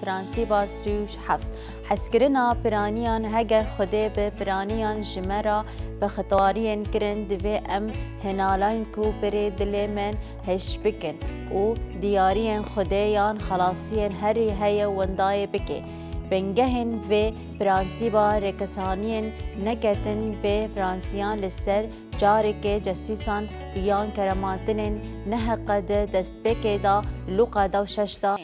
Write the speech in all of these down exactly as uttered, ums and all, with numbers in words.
Prensîba sî û heft. Hezkirina piraniyan. Heger Xwedê bi piraniyan ji me re bi xitwariyên kirin, divê em hênalayên ku berê dilê me hêş bikin û diyariyên Xwedê yan xelasiyên herî heye wendayê bike. Bingehên vê prensîba rêkesaniyên neketin vê prensiyan li ser careke cesîsan yan kerematinên neheqe di destpêkê de Lûqa dew şeş de.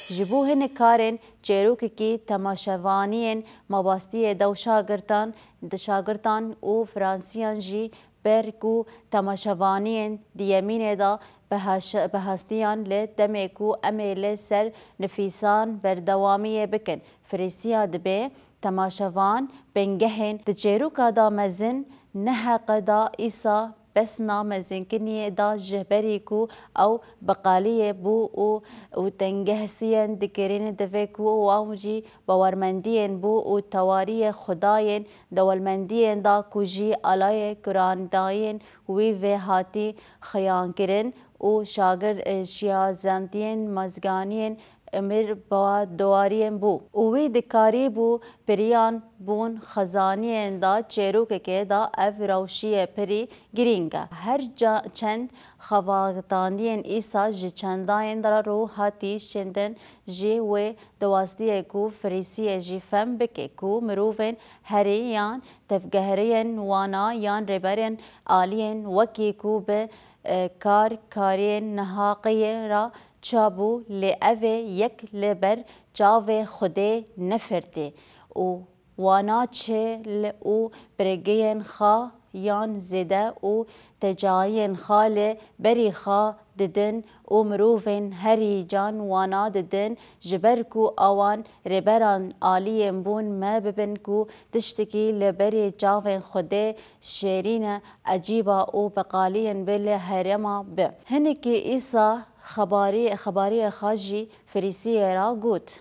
Ji bo hinek karên çêrokekî temaşevaniyên mabastiyê dew şagirtan, di şagirtan û fransiyan jî ber ku temaşevaniyên di yemînê de bi haş-, bi hastiyan li demê ku em ê li ser nifîsan berdewamiyê bikin. Firîsiya dibe temaşevan bingehên di çêroka da mezin neheqe da îsa besna mezinkiniyê da ji berî ku ew beqaliyê bû û, û tengesiyên dikirin divê ku wan jî bawermendiyên bû û tewariyê xwedayên dewlemendiyên da ku jî alayê kurandayên wî vê hatî xiyankirin û şagir, e, şiyazendiyên mazganiyên emir ba dewariyên bû û wî dikarîbû piriyan bûn xezaniyên da çêrokekê da ev rewşiyê pirî girîng e. Her ca-, çend xebatandiyên îsa ji çendayên da rû hatî şindin jî wê diwastiyê ku Firîsiyê jî fem bike ku mirovên herî yan tevgeheriyên wana yan rêberên aliyên wekî ku bi, e, kar kariyên nehaqiyê re çabû, lê ev ê yek li ber çavê Xwedê nefirtî û wana çil û birgiyên xwe yan zêde û tecayên xwe li berî xwe didin û mirovên herî can wana didin, ji ber ku awan rêberan aliyên bûn me bibin ku tiştekî li berî çavên Xwedê şêrîne, ecîba û beqaliyên bi li herêma bi. Hinekî îsa xebarî-, xebariyê xwe jî Firîsiyê re got.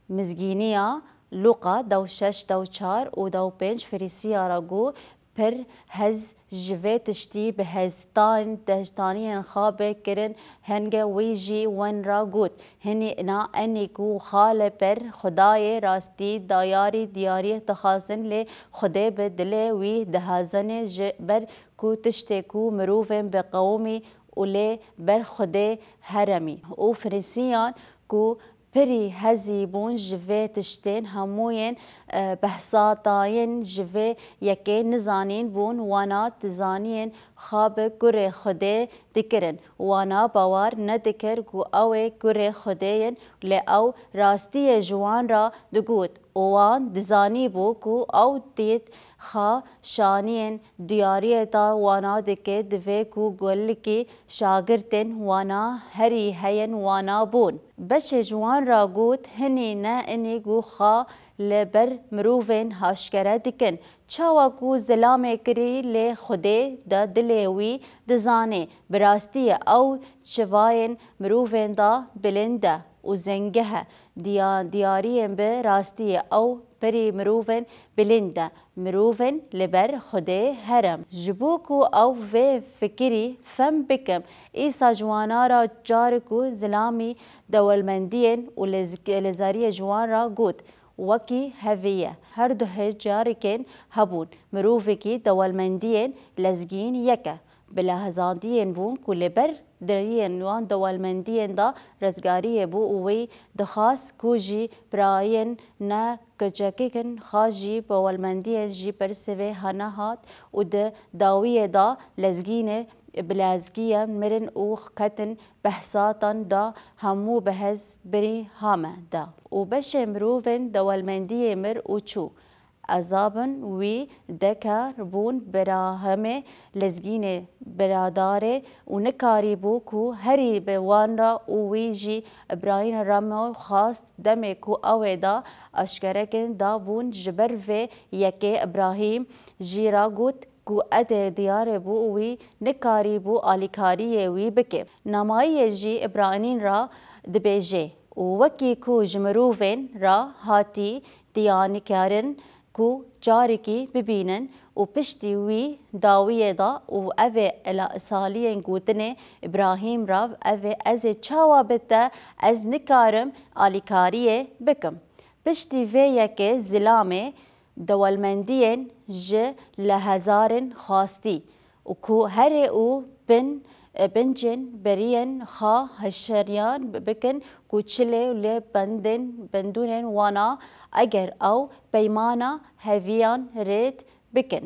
Mizgîniya Lûqa dew şeş, dew çar û dew pênc Firîsiya re got, pir hez ji vê tiştî bi heztan, dehştaniyên xwe bi kirin, henge wî jî wen re got, hinî na enî ku xwe li ber Xwedayê rastî dayarî diyarî dixwazin, lê Xwedê bi dilê wî dihezanê ji ber ku tiştê ku mirovên bi qewimî û lê ber Xwedê heremî û Firîsiyan ku pirî hezî bûn ji vê tiştên hemûyên, e, behsa dayên ji vê yekê nizanîn bûn, wana dizaniyên xwe bi kurê Xwedê dikirin. Wana bawer nedikir ku ew ê kurê Xwedê yin, lê ew rastiyê ji wan re digot û wan dizanîbû ku ew dît xwe şaniyên diyariyê da wana dike, divê ku gelekî şagirtên wana herî heyên wana bûn. Beşê ji wan re got, hinî ne inî ku xwe li ber mirovên haşkere dikin. Çawa ku zilamê kirî lê Xwedê de dilê wî dizanê, bi rastî ew çivayên mirovên da bilind e û zengeh e. Diya-, diyariyên bi rastî ew perî mirovên bilind e. Mirovên li ber Xwedê herem. Ji bo ku ew vê fikirî fem bikim, Îsa ji wana re carik û zilamî dewlemendiyên û lez-, lezariyê ji wan re got, wekî hevî ye. Her du hê carikên hebûn. Mirovekî dewlemendiyên lezgîn yek e. Bi lehzandiyên bûn ku li ber deriyên wan dewlemendiyên de rezgariyê bû û wî dixwast ku jî birayên ne keçekên xwe jî bi welmendiyên jî bersivê hene hat û di dawiyê de lezgînê bi lezgiye mirin û ketin behsatan da hemû bi hez birî hame da û beşê mirovên dewlemendiyê mir û çû. Ezabin wî dekar bûn birahemê lezgînê biradarê û nikarîbû ku herî bi wan re û wî jî Îbrahîm re me xwast demê ku ew ê da eşkerekin da bûn ji ber vê yekê Îbrahîm jî re got ku edê diyarê bû û wî nikarîbû alîkariyê wî bike. Namayiyê jî Îbrahîm re dibêje û wekî ku ji mirovên re hatî diyanikirin, ku carekî bibînin û piştî wî dawiyê da û evê ela saliyên gotinê Îbrahîm ra evê ez ê çawa bi te ez nikarim alîkariyê bikim. Piştî vê yekê zilamê dewlemendiyên ji li hezarin xwastî û ku herê û bin, bincên beriyên xwe hişyariyan bikin ku çilê lê bendên bendûnên wana eger ew peymana heviyan rêd bikin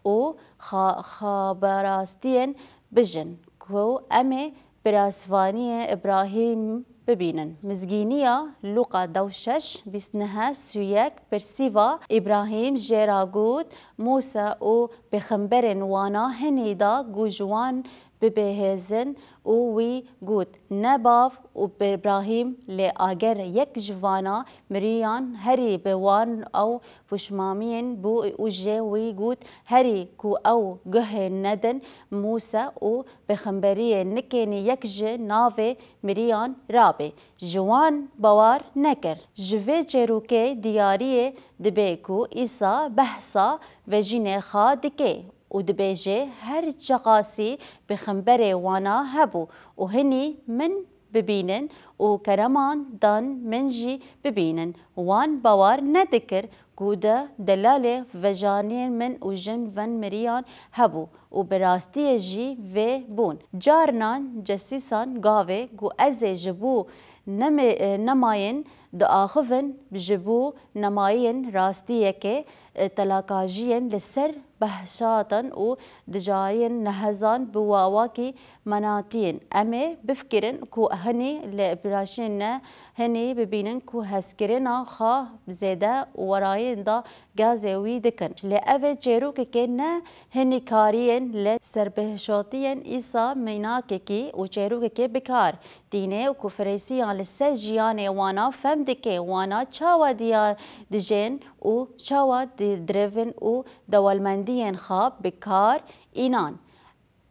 û xa-, xaberastiyên bijin ku em ê bi rastvaniyê Îbrahîm bibînin. Mizgîniya Lûqa dew şeş, bîst neh, sûyek, pirsîva Îbrahîm jê ra got, Mûsa û pêxemberên wana hinî da ku ji wan bibihêzin û wî got, ne bav û Îbrahîm, lê ager yek ji vana miriyan herî bi wan ew pişmamiyên bû û jê wî got, herî ku ew guhê nedin Mûsa û pêxemberiyê nikênî yek ji navê miriyan rabe. Ji wan bawer nekir. Ji vê çêrokê diyariyê dibe ku Îsa behsa vejînê xwe dike û dibêje, her çiqasî pêxemberê wana hebû û hinî min bibînin û kereman dan min jî bibînin. Wan bawer nedikir ku de delalê vejaniyên min û jin ven miriyan hebû û bi rastiyê jî vê bûn. Carinan cesîsan gavê ku ez ê ji bo neme-, e, nemayên diaxivin, ji bo nemayên rastiyeke, e, telakajiyên li ser behşatan û dijariyên nehezan bi wawakî menatiyên. Em ê bifikirin ku hinî li biraşên ne hinî bibînin ku hezkirina xwe zêde û werayên da gazê wî dikin. Lê ev ê çêrokekê ne hinî kariyên li serbehşatiyên Îsa mînakekî û çêrokekê bi kar tîne û ku Firîsiyan li ser jiyanê wana fem dike, wana çawa diya dijên û çawa di-, direvin û dewlemendiyên xwe bi kar înan.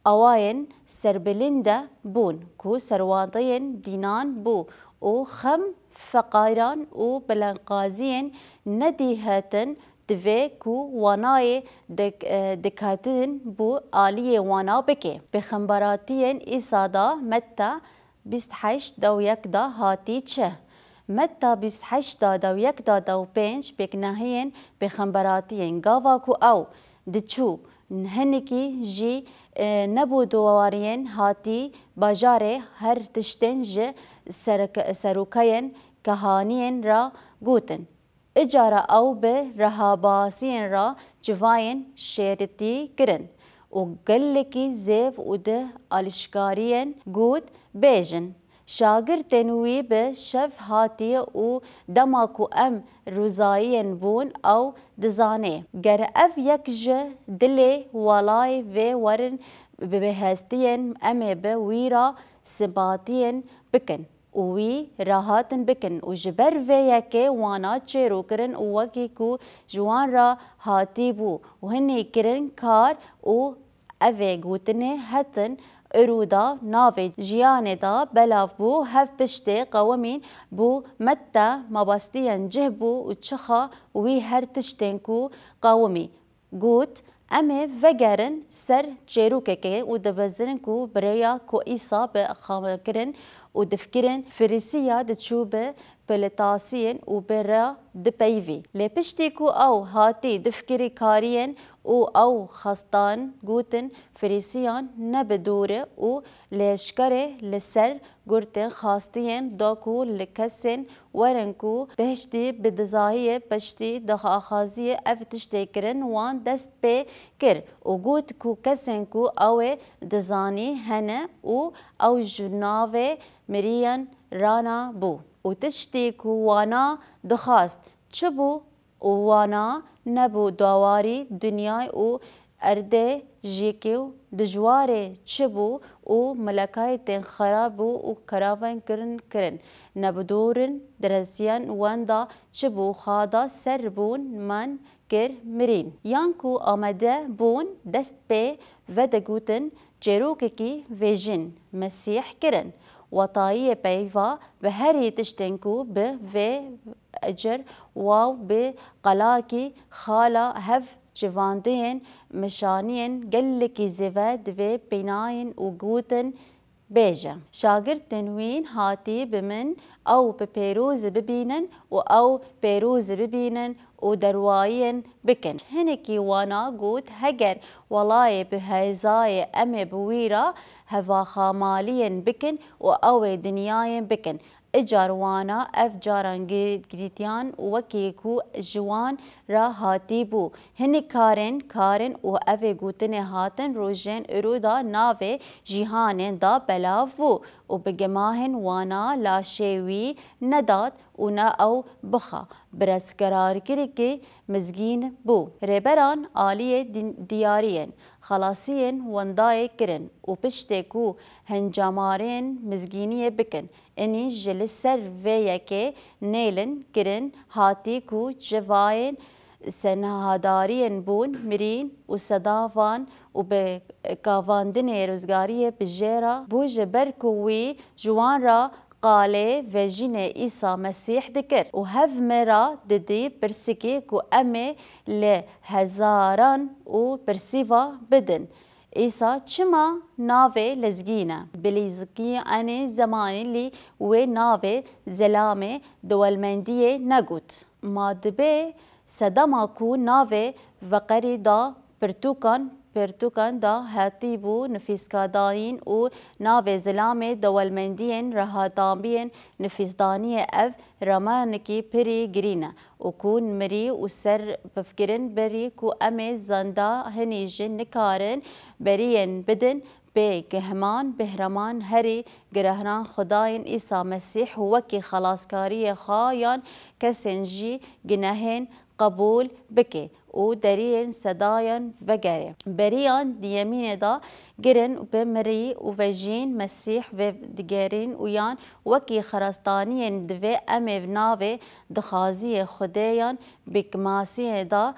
Awayên serbilinde bûn ku serwateyên dînan bû û xem feqîran û belengaziyên nedîhetin divê ku wanayê dik-, e, diketin bû aliyê wana bike. Pêxemberatiyên Îsa da Metta bîst heşt dew yek da hatî çi? Metta bîst heşt da dew yek da dew pênc pêknehiyên pêxemberatiyên gava ku ew diçû, hinikî jî, e, nebû duwariyên hatî bajarê her tiştên ji serek-, serokeyên kehaniyên re gotin. Îcara ew bi rehabasiyên re civayên şêritî kirin û gelekî zêv û di alişkariyên got, bêjin, şagirtên wî bi şev hatî û dema ku em rûzayiyên bûn ew dizanê. Ger ev yek ji dilê walayê vê werin bibihestiyên, em ê bi wî re simpatiyên bikin û wî rahatin bikin û ji ber vê yekê wana çêro kirin û wekî ku ji wan re hatî bû û hinî kirin kar û evê gotinê hetin îro da navê jiyanê da belav bû, hev piştê qewimîn bû Metta mabestiyên cih bû û çixa wî her tiştên ku qewimî. Got, em ê vegerin ser çêrokekê û dibizirin ku bi rêya ku Îsa bi xwe kirin û difikirin, Firîsiya diçû bi pilitasiyên û bi re dipeyivî. Lê piştî ku ew hatî difikirî kariyên û ew xestan gotin, Firîsiyan ne bi dûr e û lê eşkere li ser gurtên xastiyên da ku li kesên werin ku piştî bi dizahiyê piştî daxwaziyê ev tiştê kirin wan dest pê kir û got ku kesên ku ew ê dizanî hene û ew ji navê miriyan rana bû û tiştî ku wana dixwast çi bû? Û wana nebû dawarî dinyayê û erdê jîkî û dijwarê çi bû û milekayetên xera bû û keravan kirin kirin. Nebidûrin diresiyan wenda çi bû xada ser bûn man kir mirîn. Yan ku amade bûn dest pê vedigotin çêrokekî vêjin Mesîh kirin. Watayiyê peyva bi herî tiştên ku bi vê Ecir waw bi qelakî xala hev çivandiyên meşaniyên gelekî zêve divê pênayên û gotin bêje. Şagirtên wîn hatî bi min ew bi pêroz bibînin û ew pêroz bibînin û derwayiyên bikin. Hinekî wana got, heger welayê bi hêzayê em ê bi wî re hevaxamaliyên bikin û ew ê dinyayên bikin. Icar wana ev caran gi-, girîtiyan wekî ku ji wan re hatî bû. Hinek karên, karên û evê gotinê hatin rojên îro da navê cîhanên da belav bû û bi gemahên wana laşê wî nedat û ne ew bixa. Bi rastkararkirikê mizgîn bû. Rêberan aliyê din-, diyariyên xelasiyên wendayê kirin û piştê ku hencamarên mizgîniyê bikin, enî ji li ser vê yekê nêlin kirin, hatî ku civayên senahadariyên bûn, mirîn û sedavan û bi kavandinê rizgariyê bi jê re bû ji ber ku wî ji wan re qalê vejînê Îsa Mesîh dikir û hev me re didî pirsikê ku em ê li hezaran û pirsîva bidin. Îsa çima navê lezgîn e? Bi lîzikî enê zemanî lî wê navê zelamê dewlemendiyê negot. Ma dibê sedema ku navê veqerî da pirtûkan, pirtûkan da hatîbû nifîskadayîn û navê zelamê dewlemendiyên rehatabiyên nifîsdaniyê ev ramanekî pirî girîn e û ku mirî û ser bifkirin berî ku em ê zanda hinî jî nikarin beriyên bidin, bê gihman, bihreman herî girehran Xwedayên Îsa Mesîh wekî xelaskariyê xwe yan kesên jî ginehên qebûl bike û deriyên sedayan vegerê. Beriyan diyemînê de girin bi mirî û vejîn Mesîh vê digerîn û yan wekî xerastaniyên divê em ê navê dixwaziyê Xwedê yan bi kimasiyê de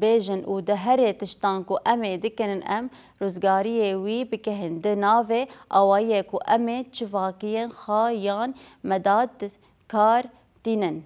bêjin û di herê tiştan ku em ê dikinin em rizgariyê wî bikehin di navê awayiyê ku em ê çivakiyên xwe yan medat kar tînin.